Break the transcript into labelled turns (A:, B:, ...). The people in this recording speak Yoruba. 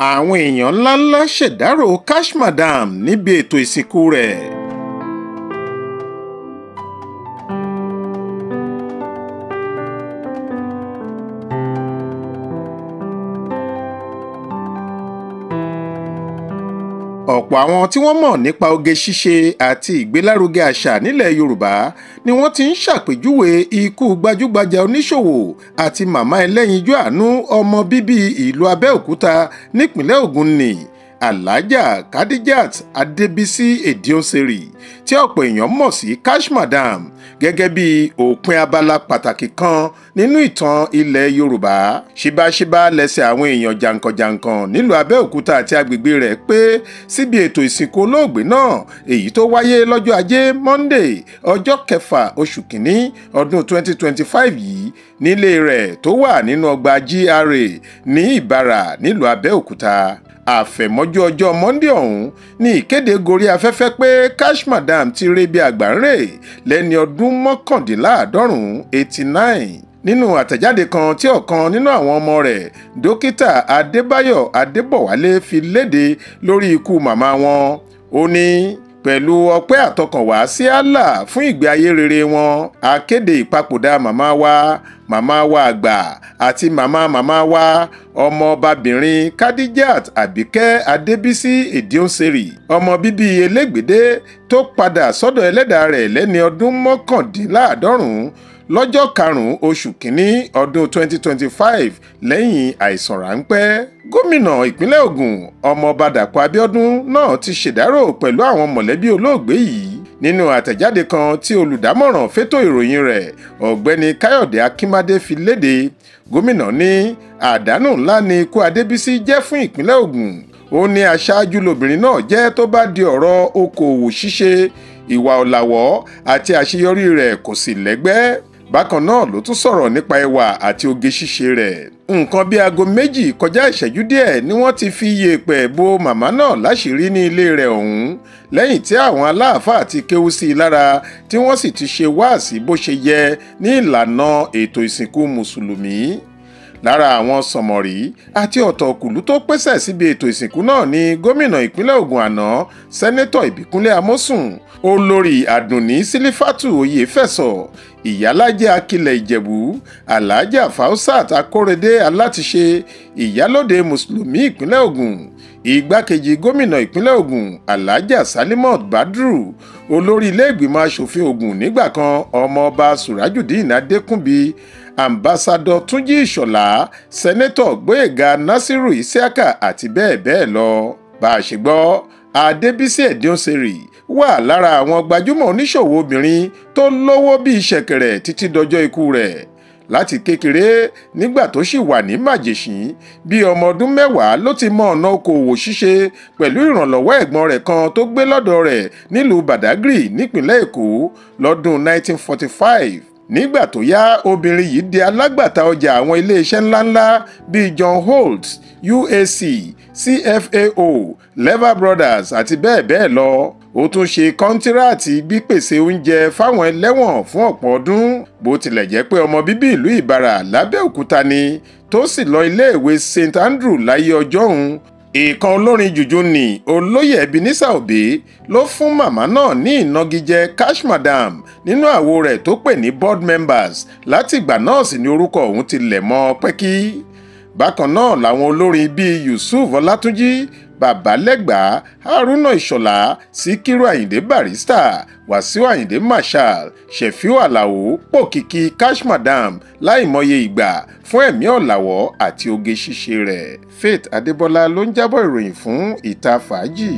A: Àwọn èèyàn ńláńlá ṣèdárò Cash Madam níbi ètò ìsìnkú rẹ̀. Ọ̀pọ̀ àwọn tí wọ́n mọ̀ nípa oge ṣíṣe àti ìgbélárugẹ àṣà nílẹ̀ Yorùbá ni wọ́n ti ń ṣàpèjúwe ikú gbajúgbajà oníṣòwò àti màmá ẹlẹ́yinjú àánú ọmọ bíbí ìlú Abẹ́òkúta nípìnlẹ̀ Ògùn ní Alhaja Khadijat Adébísí Edionseri tí ọ̀pọ̀ èèyàn mọ̀ sí Cash Madam gẹ́gẹ́ bí òpin abala pàtàkì kan nínú ìtàn ilẹ̀ Yorùbá. Ṣíbáṣíbá lẹ́sẹ̀ àwọn èèyàn jàǹkànjàǹkàn nílùú Abẹ́òkúta àti agbègbè rẹ̀ pé síbi ètò ìsìnkú olóògbé náà, èyí tó wáyé lọ́jọ́ Ajé Monday, ọjọ́ kẹfà oṣù kínní ọdún 2025 yìí nílé rẹ̀ tó wà nínú ọgbà GRA ní Ìbàrà nílùú Abẹ́òkúta. Àfẹ̀mọ́jú ọjọ́ Monday ọ̀hún ní ìkéde gorí afẹ́fẹ́ pé Cash Madam ti re bí àgbà ń rè lẹ́ni ọdún 89 89. Nínú àtẹ̀jáde kan tí ọ̀kan nínú àwọn ọmọ rẹ̀, Dókítà Adébáyọ̀ Adébọ̀wálé, fi léde lórí ikú màmá wọn, ó ní pẹ̀lú ọpẹ́ àtọkànwá sí Allah fún ìgbé ayé rere wọn, a kéde ìpapòdà màmá wa, màmá wa àgbà àti màmá màmá wa, ọmọọbabìnrin Khadijat Àbíkẹ́ Adébísí Edionseri, ọmọ bíbí Elégbèdé tó padà sọ́dọ̀ ẹlẹ́dàá rẹ̀ lẹ́ni ọdún 89 lọ́jọ́ karùn-ún oṣù kínní ọdún 2025 lẹ́yìn àìsàn ráńpẹ́. Gómìnà ìpínlẹ̀ Ògùn ọmọọba Dàpọ̀ Abíọ́dún náà ti ṣèdárò pẹ̀lú àwọn mọ̀lẹ́bí olóògbé yìí nínú àtẹ̀jáde kan tí olùdámọ̀ràn fétò ìròyìn rẹ̀ ọ̀gbẹ́ni Káyọ̀dé Akínmádé fi léde. Gómìnà ní àdánù ńlá ni ikú Adébísí jẹ́ fún ìpínlẹ̀ Ògùn. Ó ní aṣáájú lobìnrin náà jẹ́ tó bá di ọ̀rọ̀ okòòwò ṣíṣe, ìwà ọ̀làwọ́ àti àṣeyọrí rẹ̀ kò sì lẹ́gbẹ́. Bákan náà ló tún sọ̀rọ̀ nípa ẹwà àti oge ṣíṣe rẹ̀. Nǹkan bíi aago 2 kọjá ìṣẹ́jú díẹ̀ ni wọ́n ti fi yèèpẹ̀ bo màmá náà láṣìírí ní ilé rẹ̀ ọ̀hún lẹ́yìn tí àwọn aláàfáà ti kéwú sí i lára tí wọ́n sì ti ṣe wáàsí bó ṣe yẹ ní ìlànà ètò ìsìnkú mùsùlùmí. Lára àwọn sọ̀mọ̀rí àti ọ̀tọ̀kùlú tó pèsè síbi ètò ìsìnkú náà ni gómìnà ìpínlẹ̀ Ògùn àná sẹ́nẹ́tọ̀ Ìbíkúnlé Amósùn, olórí Àdùnní Sílífàtù Oyèfẹ̀sọ̀, ìyálájẹ́ Akilẹ̀ Ìjẹ̀bú, Alhaja Fausat Akórèdé Alátiṣe, ìyálóde mùsùlùmí ìpínlẹ̀ Ògùn, igbákejì gómìnà ìpínlẹ̀ Ògùn Alhaja Salimot Badru, olórí ilé-ìgbìmọ̀ asòfin Ògùn nígbà kan ọmọọba Surajudeen Adékúnbi, ambassadọ Túnjí Ìṣọ̀lá, sẹ́nẹ́tọ̀ Gbóyèga Nasiru Isiaka àti bẹ́ẹ̀ bẹ́ẹ̀ lọ. Bá a ṣe gbọ́, Adébísí Edionseri wà lára àwọn gbajúmọ̀ oníṣòwò obìnrin tó lówó bíi ṣẹ̀kẹ̀rẹ̀ títí dọjọ́ ikú rẹ̀. Láti kékeré nígbà tó sì wà ní màjèṣín bíi ọmọ ọdún 10 ló ti mọ ọ̀nà okòòwò ṣíṣe pẹ̀lú ìrànlọ́wọ́ ẹ̀gbọ́n rẹ̀ kan tó gbé lọ́dọ̀ rẹ̀ nílùú Badagry nípìnlẹ̀ Èkó lọ́dún 1945. Nígbà tó yá, obìnrin yìí di alágbàtà ọjà àwọn iléeṣẹ́ ńláńlá bíi John Holt, UAC, CFAO, Lever Brothers àti bẹ́ẹ̀ bẹ́ẹ̀ lọ. Ó tún ṣe kọ́ńtíráàtì gbípèsè oúnjẹ fáwọn ẹlẹ́wọ̀n fún ọ̀pọ̀ ọdún. Bó tilẹ̀ jẹ́ pé ọmọ bíbí ìlú Ìbàrà lábẹ́òkúta ni tó sì lọ iléèwé St Andrew láyé ọjọ́ òun. Ìkan olórin jùjú ni olóyè Ebenezer Obey ló fún màmá náà ní ìnagijẹ Cash Madam nínú àwo rẹ̀ tó pè ní board members. Látìgbà náà sì ni orúkọ òun ti lẹ̀ mọ́ pẹ́kí. Bákan náà làwọn olórin bíi Yusuf Ọlátúnjí, Bàbálẹ́gbà, Haruna Ìṣọ̀lá, Síkírù Àyìndé Barrister, Wàsíù Àyìndé Marshal, Ṣẹ̀fíù Àlàó pòkìkí Cash Madam láìmọye ìgbà fún ẹ̀mí ọ̀làwọ́ àti oge ṣíṣe rẹ̀. Faith Adébọlá ló ń jábọ̀ ìròyìn fún Ìta Fàájì.